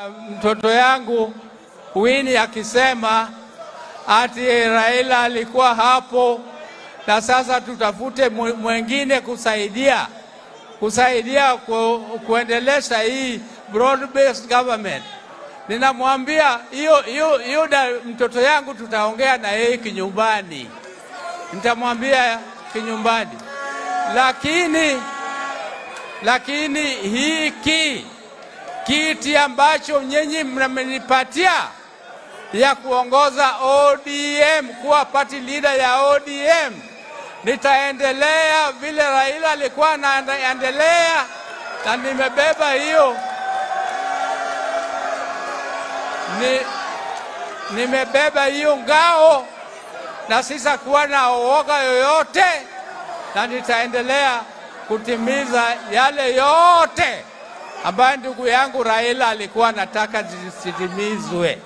Mtoto yangu Winnie akisema ati Raila alikuwa hapo na sasa tutafute mwengine kusaidia kuendelesha hii broad based government. Ninamwambia hiyo hiyo hiyo mtoto yangu tutaongea na yeye kinyumbani, nitamwambia kinyumbani, lakini hiki kiti ambacho nyinyi mnamenipatia ya kuongoza ODM, kuwa party leader ya ODM, nitaendelea vile Raila alikuwa anaendelea, na nimebeba hiyo nimebeba hiyo ngao na sitakuwa na uoga yoyote, na nitaendelea kutimiza yale yote ambayo ndugu yangu Raila alikuwa anataka zitimizwe.